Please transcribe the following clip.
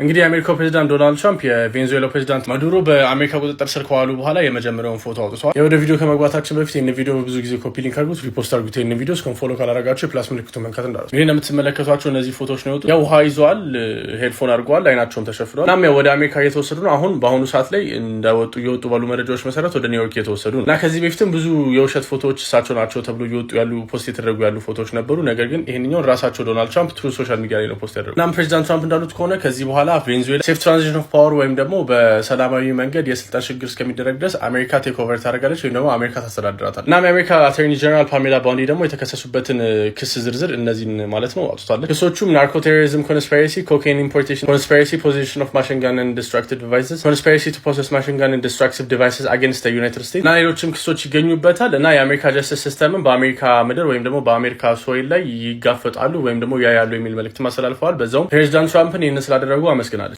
እንግዲህ የአሜሪካው ፕሬዚዳንት ዶናልድ ትራምፕ የቬንዙዌላው ፕሬዚዳንት ማዱሮ በአሜሪካ ቁጥጥር ስር ከዋሉ በኋላ የመጀመሪያውን ፎቶ አውጥተዋል። ወደ ቪዲዮ ከመግባታችን በፊት ይህን ቪዲዮ ብዙ ጊዜ copy link አድርጉት፣ repost አድርጉት። ይህን ቪዲዮ እስካሁን follow ካላረጋችሁ የ plus ምልክቱ መንካት እንዳትረሱ። እንግዲህ እንደምትመለከቷቸው እነዚህ ፎቶዎች ነው የወጡት። ያው ውሃ ይዘዋል፣ headphone አድርገዋል፣ አይናቸውም ተሸፍኗል። እናም ያው ወደ አሜሪካ እየተወሰዱ ነው። አሁን በአሁኑ ሰዓት ላይ እንደወጡ እየወጡ ባሉ መረጃዎች መሰረት ወደ ኒውዮርክ እየተወሰዱ ነው። እና ከዚህ በፊትም ብዙ የውሸት ፎቶዎች እሳቸው ናቸው ተብሎ እየወጡ ያሉ፣ post የተደረጉ ያሉ ፎቶዎች ነበሩ። ነገር ግን ይህንኛውን ራሳቸው ዶናልድ ትራምፕ Truth Social media ላይ ነው post ያደረጉ። እናም ፕሬዚዳንት ትራምፕ እንዳሉት ከሆነ ከዚህ በኋላ ቬንዙዌላ safe transition of power ወይም ደግሞ በሰላማዊ መንገድ የስልጣን ሽግግር እስከሚደረግ ድረስ አሜሪካ take over ታደርጋለች ወይም ደግሞ አሜሪካ ታስተዳድራታል። እናም የአሜሪካ attorney general ፓሜላ ቦንዲ ደግሞ የተከሰሱበትን ክስ ዝርዝር እነዚህን ማለት ነው አውጥቷለች። ክሶቹም narco terrorism conspiracy፣ cocaine importation conspiracy፣ possession of machine gun and destructive devices፣ conspiracy to possess machine gun and destructive devices against United States እና ሌሎችም ክሶች ይገኙበታል። እና የአሜሪካ justice system ን በአሜሪካ ምድር ወይም ደግሞ በአሜሪካ soil ላይ ይጋፈጣሉ ወይም ደግሞ ያያሉ የሚል መልእክትም አስተላልፈዋል። በዛውም ፕሬዚዳንት ትራምፕን ይህንን ስላደረጉ አመስግናለች።